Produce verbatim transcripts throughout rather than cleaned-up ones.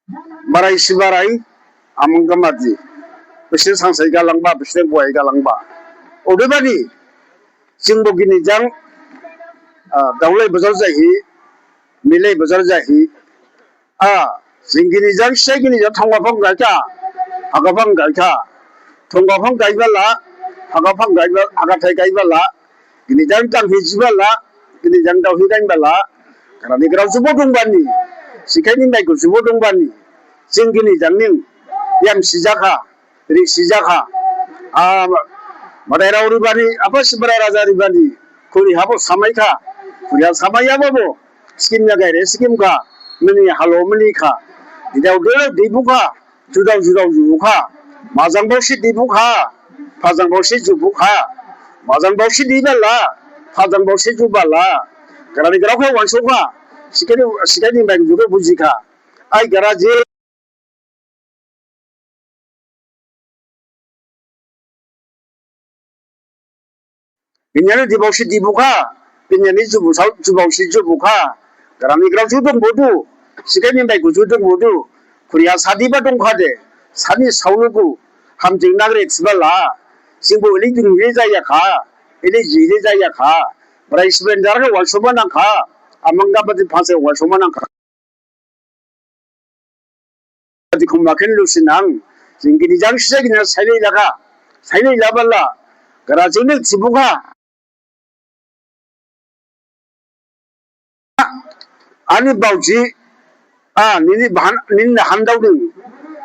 Barai si barai, amang gamadi. Bisi sangsai galangba, bisi buai galangba. Odebani, jingbo gini jang, ah, daulai bazar jahi, milai bazar jahi, ah, jing gini jang, sai gini jang, thongga phang gaikha, haga phang gaikha. Thongga phang gaibala, haga phang gaiba, haga thai gaibala, gini jang tang hi jibala, gini jang dao hi gaibala, grani grao jubo dongbani, sikhai ni maigu jubo dongbani, jing gini jang ning, yam sijakha, ri sijakha, ah, madai rao ribani, apa si madai raja ribani, khuri habo samaikha, khuri ha samaiyababo, sikim ya gaire sikim kha, mini halo mini kha, didao didao dibukha, judao judao jubukha, majang baosi dibukha, phajang baosi jubukha, majang baosi dibala, phajang baosi jubala, grani grao khe wansokha, sikhai ni, sikhai ni maigu jubo bujikha, ai gra je. Binyani dibao si dibukha, binyani jubao si jubukha, grani grao ju dongbodu, sikhai ni maigu ju dongbodu, khuri ha sadiba dongkhade, sani saolugu, hamjing nagre thibala, jingbo ili dungri jayakha, ili jiri jayakha, brai sibendar khe wansoma nangkha, amang gamadi phase wansoma nangkha. Dikhongma khen lusinang, jing gini jang sisa gini sailai lakha, sailai labala, gra jingni thibukha. Ani baoji, ah, nini bahan, nini handao ning,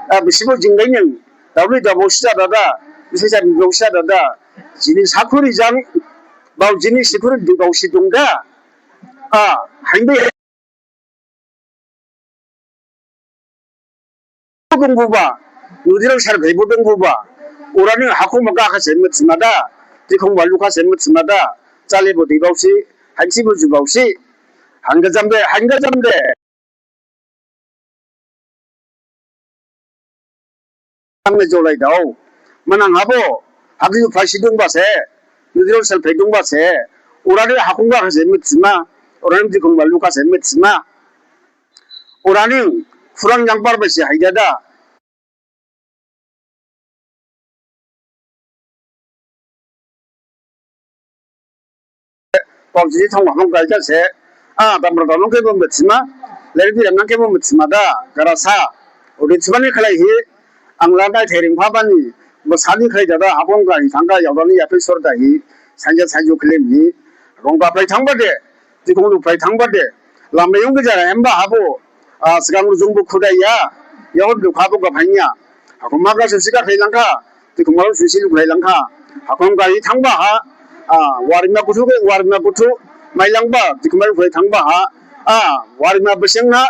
ah, bisibo jingdai ning, daoli dabo sisa dada, bisi jani dabo sisa dada, jini sakhuri jang, baojini sikhuri di baosi dongda, ah, hainbe dongbuba, nudirao sarphaibo dongbuba, orani hakhong maga khase mithimada, dikhongba lukhase mithimada, chalebo dibaosi, hansibo jubaosi, hangga jamde, hangga jamde. Ang ne jolai dao. Manang habo, hagi phaisi dongba se, nudirao sarphai dongba se, orani hakhong ga khase mithima, orani dikhongba lukhase mithima. Orani khurang jang barbaisi haidada. Pokjini thongma hong gaikha se. Ah, damra damnang khebo mithima. Leri di damnang khebo mithima da. Garasa. Odi thibani khlaihi. Ang la dai thering phabani. Bo sani khlai dada. Hakhong gahi thangkha yaodani yaphai sor dahi. Sanja sanju khlemhi. Rong gaphai thangba de. Dikhong luphai thangba de. Lambayung gejara hemba habo. Ah, sgang rujungbo khudaiya. Yahon lukhabo gaphainya. Hakhong maga susi gaphai langkha. Dikhongma susi luklai langkha. Hakhong gahi thangba ha. Ah, warima guthu khe, warima guthu. Mailangba, dikhongma luklai thangba ha. Ah, warima beseng ha.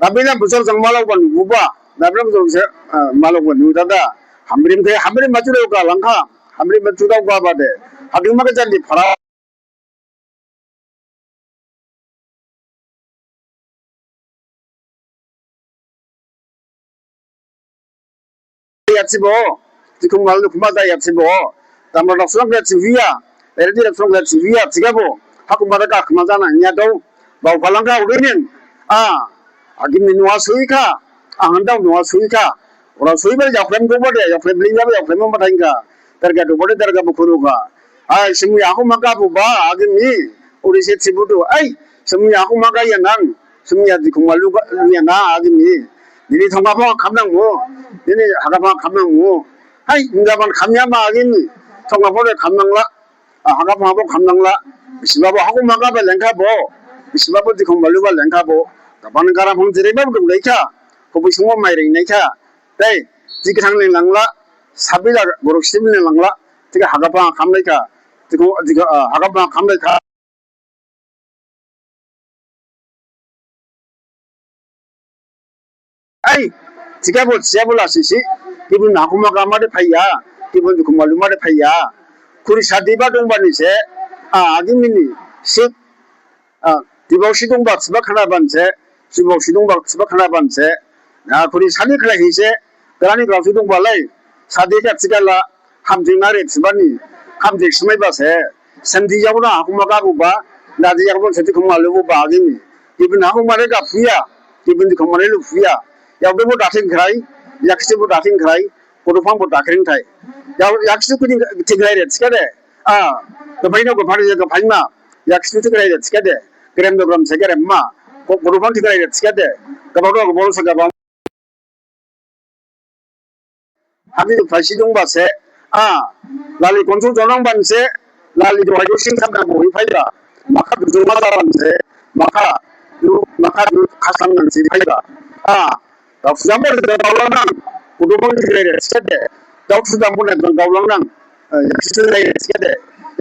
Dabila bujor jang malokba nububa. Dabila bujor se, ah, malokba nu dada. Hamrim khe, hamrim majurao ga langkha. Hamrim majurao ga bade. Hading maga jandi phara. Yatsibo, dikhongma lukhuma da yatsibo, damra daksung yatsibiya, eri di daksung yatsibiya, thigabo, hakhuma da gakhuma jana niya dao, bao phalangkha udening, ah, agimi nuha suikha, ahanda nuha suikha, ora suiba yakhlam doba de, yakhlam lingba yakhlam ma thangkha, darga doba de darga bukhuruka, ai, simi hakhuma gabuba, agimi, uri se thibudu, ai, simi hakhuma gayanang, simi ya dikhongma luga, luyanang, agimi. Nini thongma bo khamnangmu, nini haga bo khamnangmu. Hai, hinga ban khamya ma agimi, thongma bo de khamnangla, ah, haga bo khamnangla. Bisiba bo hakhuma gaba lengkha bo, bisiba bo dikhongma luba lengkha bo. Gaban gara phang jere ba dong leikha, ko bisungma mai reng naikha. Dai, jik thang leng langla, sabila borok sim leng langla, thikha haga bo khamlaikha, dikhong, dikha, ah, haga bo khamlaikha. Ai, thikhabo, thikhabo lasisi, gibin hakhuma khamade phaiya, gibin dikhongma lumade phaiya. Khuri sadiba dongbani se, ah, agimini, sik, ah, dibao si dongba thiba khnaban se, jubao si dongba thiba khnaban se, ah, khuri sani khlaihi se, grani grao si dongbalai, sadi kha thikhala, hamjing nare thibani, hamjing smaiba se, sandi yaoda hakhuma gabuba, nadi yaoda se dikhongma lububa agimi. Gibin hakhuma re gaphuya, gibin dikhongma re luphuya. Yaodubo dathing khrai, yaksibo dathing khrai, kuduphangbo dakhring thai. Yao yaksi kuding thing khrai re thikhade. A, gaphaino gaphaino gaphaima, yaksi thing khrai re thikhade. Gerem do gerem se gerem ma, kuduphang thing khrai re thikhade. Gabang do gabang se gabang. Hadi phaisi dongba se, a, lali control jonang ban se, lali do haido sing khamda bo hi phaiba, makha dujung ma jaban se, makha du, makha du khasang nang si phaiba, a, dao sujam bo de dao lang nang, kudu bang di re re se de, dao sujam bo ne dao lang nang, eh, yaksi lai re se de,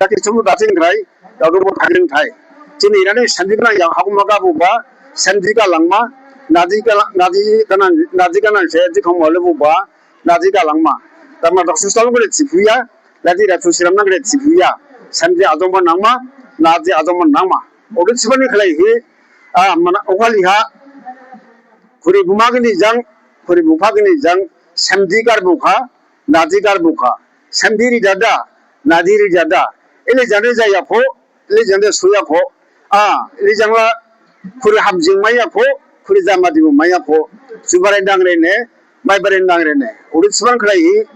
yaksi sumu dathing khrai, yaodubo dakhring thai. Chini irani sandi gnang yao haguma gabuba, sandi galangma, nadi gala-, nadi gnang, nadi gnang se dikhong mole buba, nadi galangma. Tama dao susal gre thiphuya, nadi ra thusiram nang gre thiphuya. Sandi ajongma nangma, nadi ajongma nangma. Ode thibani khlaihi, a, mana okhali ha, khuri buma gini jang, khuri bupha gini jang, sandi garbukha, nadi garbukha, sandi ri dada, nadi ri dada, ele jande jaya pho, ele jande suya pho, a, ele jangla khuri hamjing maya pho, khuri jamadi bo maya pho, jubare dangre ne, maibare dangre ne, ode thibang khlaihi,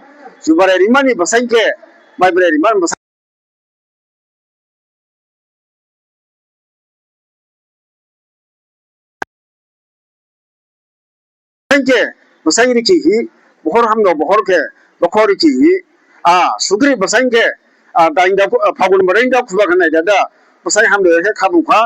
jubare rimani basain khe, maibare rimani basain khe, basain rikhi hi, bohor hamdo bohor khe, bokhor rikhi hi, a, sugri basain khe, a, dainda, a, phagun badainda khuba khanai dada, basain hamdo khe khabukha,